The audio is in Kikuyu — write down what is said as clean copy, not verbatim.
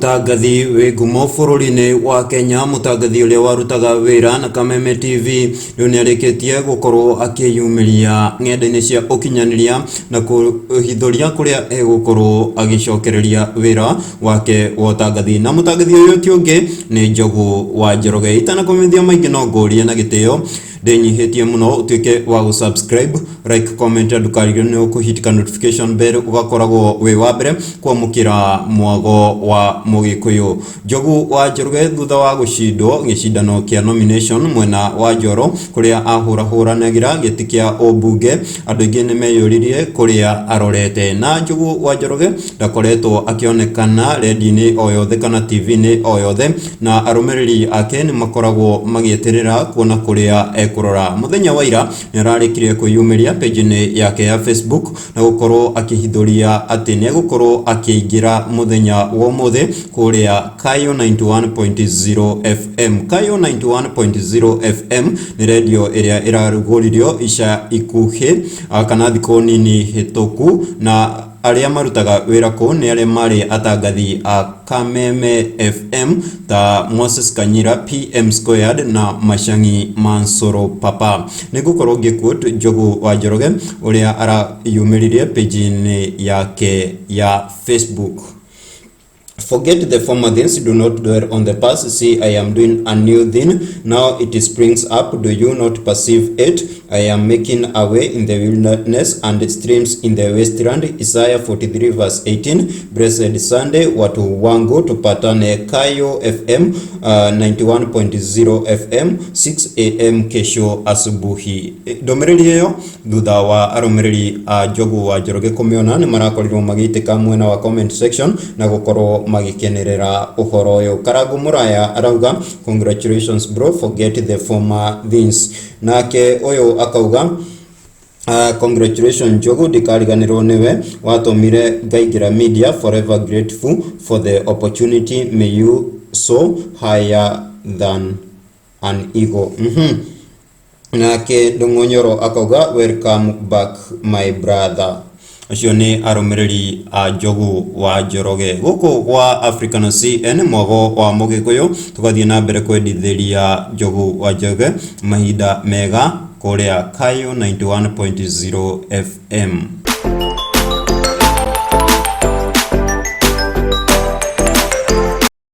Mũtangathi wĩ ngumo bũrũri-inĩ wa Kenya, mũtangathi ũrĩa warutaga wĩra na Kameme TV, rĩu nĩ arĩkĩtie gũkorwo akĩyumĩria ng'enda-inĩ cia ũkinyanĩria na kũhithũria kũrĩa egũkorwo agĩcokereria wĩra wake wa ũtangathi. Na mũtangathi ũyũ ti ũngĩ nĩ Njogu wa Njoroge. Itanakũmenyithia maingĩ no ngũrie na gĩtĩo ndĩnyihĩtie mũno ũtuĩke wa gũ subscribe, like, comment na ndũkariganĩrwo kũhitika notification bell ũgakoragwo wĩ wa mbere kwamũkĩra mwago wa mũgĩkũyũ. Njogu wa Njoroge thutha wa gũcindwo gĩcindano kĩa nomination mwena wa Njoro kũrĩa ahũrahũranagĩra gĩtĩ kĩa ũmbunge, andũ aingĩ nĩ meyũririe kũrĩa arorete. Na Njogu wa Njoroge ndakoretwo akĩonekana redio-inĩ o yothe kana TV-inĩ o yothe na arũmĩrĩri ake nĩ makoragwo magĩeterera kuona kũrĩa ekũrora. Mũthenya wa ira nĩ ararĩkirie kwĩyumĩria page-inĩ yake ya Facebook na gũkorwo akĩhithũria atĩ nĩ egũkorwo akĩingĩra mũthenya wa ũmũthĩ kũrĩa Kayo 91.0 FM. Kayo 91.0 FM nĩ redio ĩrĩa ĩrarugũririo ica ikuhĩ kana thikũ nini hĩtũku na Arĩa marutaga wĩra kũu nĩ arĩa maarĩ atangathi a Kameme FM ta Moses Kanyira, PM Squared na Machang'i Mansoro Papa. Nĩ ngũkorwo ngĩ quote Njogu wa Njoroge ũrĩa arayumĩririe page-inĩ yake ya Facebook. Forget the former things, do not dwell on the past. See, I am doing a new thing. Now it springs up. Do you not perceive it? I am making a way in the wilderness and streams in the wasteland. Isaiah 43 verse 18. Blessed Sunday, watu wangu, tupatane Kayo FM 91.0 FM 6 am kesho asubuhi. Ndũmĩrĩri ĩyo Thutha wa arũmĩrĩri a Njogu wa Njoroge kũmĩona nĩ marakorirwo magĩitĩka mwena wa comment section na gũkorwo magĩkenerera ũhoro ũyũ. Karangu Mũraya arauga congratulations bro, forget the former things. Nake ũyũ akauga congratulations Njogu, ndikariganĩrwo nĩwe watũmire ngaingĩra media, forever grateful for the opportunity, may you soar higher than an eagle. Nake Ndung'u akauga welcome back my brother. Acio nĩ arũmĩrĩri a Njogu wa Njoroge. Gũkũ gwa African CN mwago wa Mũgĩkũyũ tũgathiĩ na mbere kwendithĩria Njogu wa Njoroge mahinda mega kũrĩa Kayo 91.0 FM.